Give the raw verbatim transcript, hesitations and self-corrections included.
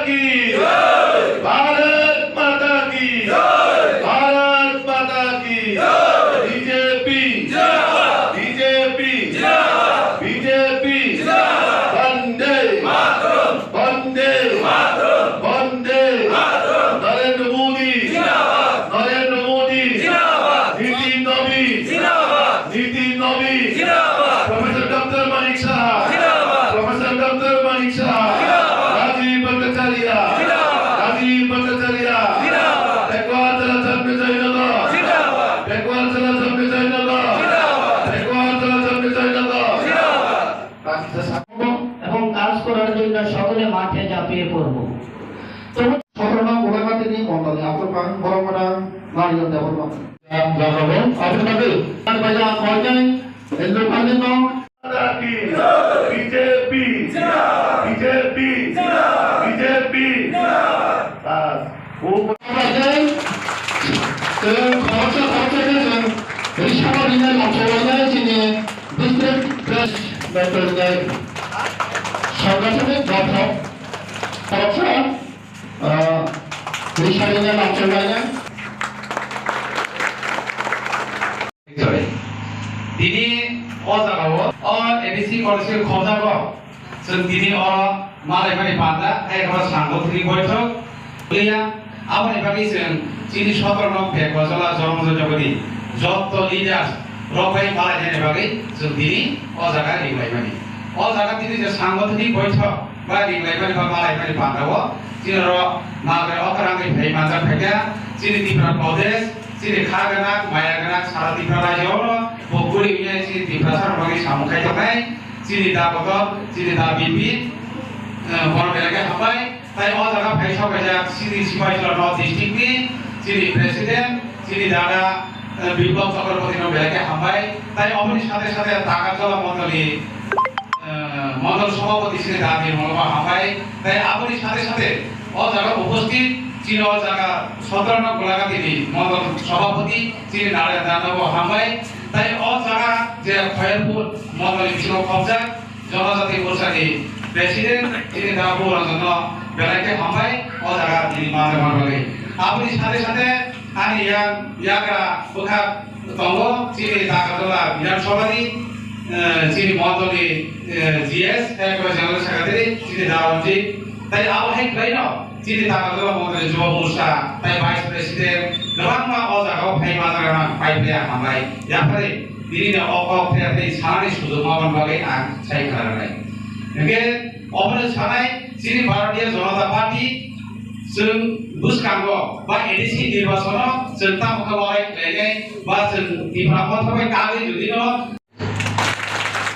की जय। भारत माता की जय। भारत माता की जय। बीजेपी जिंदाबाद। बीजेपी जिंदाबाद। बीजेपी जिंदाबाद। वंदे मातरम। वंदे मातरम। वंदे मातरम। नरेंद्र मोदी जिंदाबाद। नरेंद्र मोदी जिंदाबाद। नितिन नबीन जिंदाबाद। नितिन नबीन जिंदाबाद। प्रोफेसर डॉक्टर मानिक साहा जिंदाबाद। प्रोफेसर डॉक्टर मानिक साहा जिंदाबाद। राजीव भट्टाचार्य जिंदाबाद। राजीव भट्टाचार्य जिंदाबाद। Backward Jala Chakma Jayanagar जिंदाबाद। Backward Jala Chakma Jayanagar जिंदाबाद। Backward Jala Chakma Jayanagar जिंदाबाद। এবং কাজ করার জন্য সকলে মাঠে ঝাঁপিয়ে পড়ব। তবু সতেরো নং গোলাঘাটনি মণ্ডলে Abdul Kalam Baramona Mariyam Debbarma. Jagao, Abu Dhabi, Baja Koinai, Hindu Kalino. की BJP, BJP, BJP. Bas. Khoroksa khoroksa khe chwng risaba rinai lamsalainai chini district president bai tongnai sangathanik dophok khoroksa, ah, risaba rinai lamsalainai. Tini o jagao o A D C college ni khobjago chwng tini oro malaimani panda hai oro sangothoni boithok liya. Aboni bagwi chwng chini sotro nok Bek Bajala Jonojoyogoni jotto leaders rok bai malainani bagwi chwng tini o jaga ringlaimani. O jaga tini je sangothoni boithok ba ringlaimani ba malaimani pandao chini oro nalbai okarangwi phai manjak phaikha chini Tripura Pradesh. Chini kha gwnang, maya gwnang, sara Tripura rajyo no bo kwrwi wngya chini Tiprasa rok bagwi samung khai tongnai. Chini da kotor, chini da B P, eh, bono belai khe hambai. Tai o jaga phai sok kaijak chini Sipaijala North District ni chini President, chini dada, eh, Biplab Chakraborty no belai khe hambai. Tai oboni sathe sathe Takarjala Mondoli, eh, Mondol Sabhapati chini da Nirmolba hambai. Tai aboni sathe sathe o jaga uposthit chini o jaga Sotro no Golaghatini Mondol Sabhapati chini Narendra no bo hambai. Tai o jaga je Khoyerpur Mondoli bisingo khobjak Jonojati Morsani President chini da Buranjan no belai khe hambai o jaga tini ma jaga bagwi. Aboni sathe sathe ani yang yagra bwkha tongo chini Takarjala Bidhan Sabhani, eh, chini Mondoli, eh, G S, ekbarai General Secretary, chini da Ranjit. Tai abo hai kwlaino chini Takarjala Mondoli Jubo Morcha, tai Vice President, kwbangma o jagao phai ma jaga nang phai phai ang hambai. Yaphari, tini no o kok phai phai sanani sujok ma ban bagwi ang sai khlainai. Hingke obono sanai chini Bharatiya Janata Party chwng bwskango ba A D C nirbachono chwng tamo khe lorai khlainai ba chwng Tipra Motha bai kagwi jodi no